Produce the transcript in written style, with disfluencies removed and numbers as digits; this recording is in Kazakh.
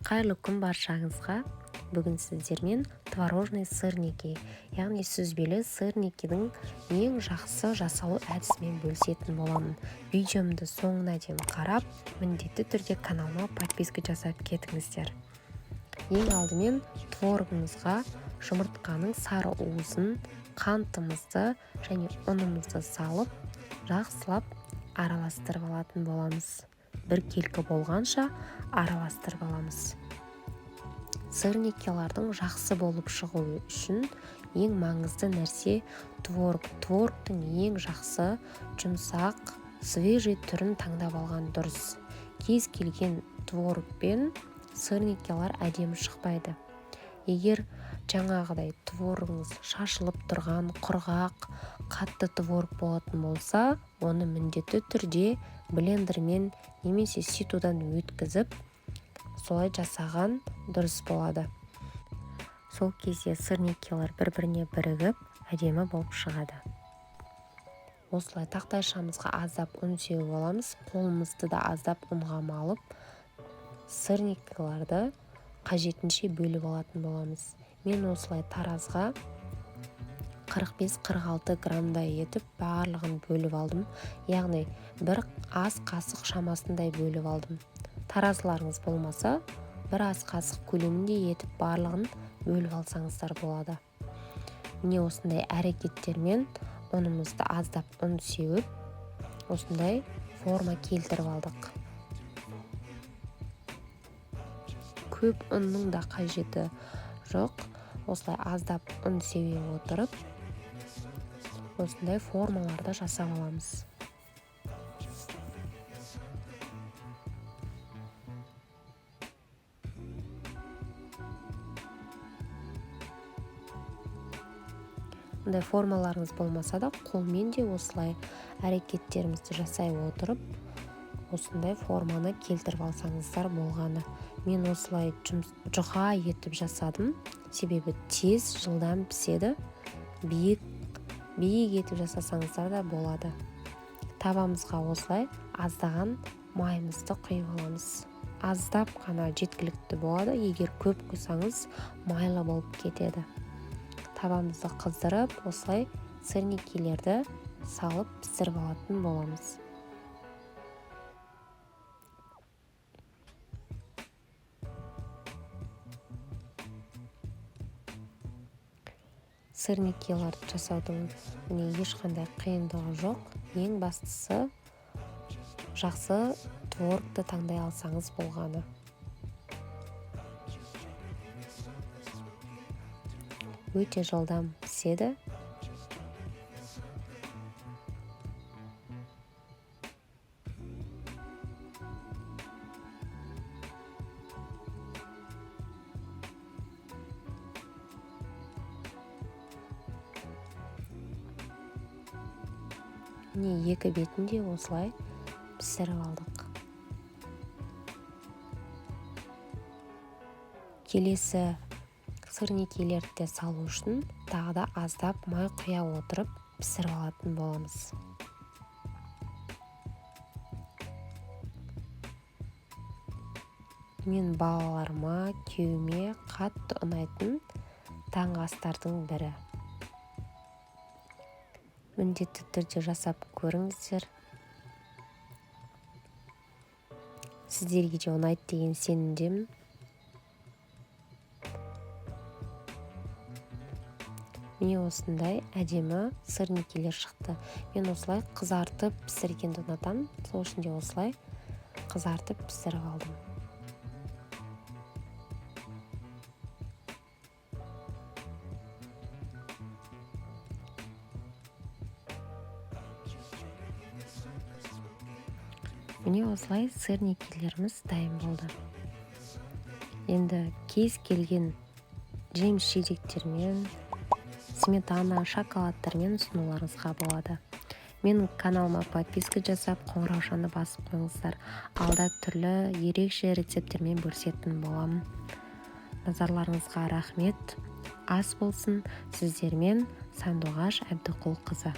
Қайырлы күн баршаңызға. Бүгін сіздермен творожный сырники, яғни сүзбелі сырникидің ең жақсы жасалу әдісімен бөлісетін боламын. Видеомды соңына дейін қарап, міндетті түрде каналыма подписка жасап кетіңіздер. Ең алдымен творогымызға жұмыртқаның сары уызын, қантымызды және ұнымызды салып, жақсылап араластырып алатын боламыз. Біркелкі болғанша араластырып аламыз. Сырникилардың жақсы болып шығуы үшін ең маңызды нәрсе творог. Творогтың ең жақсы, жұмсақ, свежий түрін таңдап алған дұрыс. Кез келген творогпен сырникилар әдемі шықпайды. Егер жаңағыдай творогыңыз шашылып тұрған, құрғақ, қатты творог болатын болса, оны міндетті түрде блендермен немесе ситудан өткізіп, солай жасаған дұрыс болады. Сол кезде сырникилар бір-біріне бірігіп, әдемі болып шығады. Осылай тақтайшамызға аздап ұн сеуіп аламыз, қолымызды да аздап ұнға малып, сырникиларды қажетінше бөліп алатын боламыз. Мен осылай таразға 45-46 граммдай етіп барлығын бөліп алдым. Яғни бір ас қасық шамасындай бөліп алдым. Таразыларыңыз болмаса, бір ас қасық көлемінде етіп барлығын бөліп алсаңыздар болады. Міне осындай әрекеттермен ұнымызды аздап ұн сеуіп, осындай форма келтіріп алдық. Көп ұнның да қажеті жоқ. Осылай аздап ұн себе отырып, осындай формаларды жасап аламыз. Мұндай формаларыңыз болмаса да, қолмен де осылай әрекеттерімізді жасай отырып, осындай форманы келтіріп алсаңыздар болғаны. Мен осылай жұқа етіп жасадым, себебі тез, жылдам піседі. Биік етіп жасасаңыздар да болады. Табамызға осылай аздаған майымызды құйып аламыз. Аздап қана жеткілікті болады, егер көп құйсаңыз майлы болып кетеді. Табамызды қыздырып, осылай сырникилерді салып пісіріп алатын боламыз. Сырникиларды жасаудың міне ешқандай қиындығы жоқ. Ең бастысы жақсы творогты таңдай алсаңыз болғаны. Өте жылдам піседі. Міне екі бетін де осылай пісіріп алдық. Келесі сырникилерді де салу үшін тағы да аздап май құя отырып пісіріп алатын боламыз. Мен балаларыма, күйеуіме қатты ұнайтын таңғы астардың бірі. Міндетті түрде жасап көріңіздер. Сіздерге де ұнайды деген сенімдемін. Міне осындай әдемі сырникилер шықты. Мен осылай қызартып пісіргенді ұнатамын. Сол үшін де осылай қызартып пісіріп алдым. Міне осылай сырникилеріміз дайын болды. Енді кез келген жеміс жидектермен, сметана, шоколадтармен ұсынуларыңызға болады. Менің каналыма подписка жасап, қоңыраушаны басып қойыңыздар. Алда түрлі ерекше рецепттермен бөлісетін боламын. Назарларыңызға рахмет. Ас болсын. Сіздермен Сандуғаш Әбдіқұлқызы.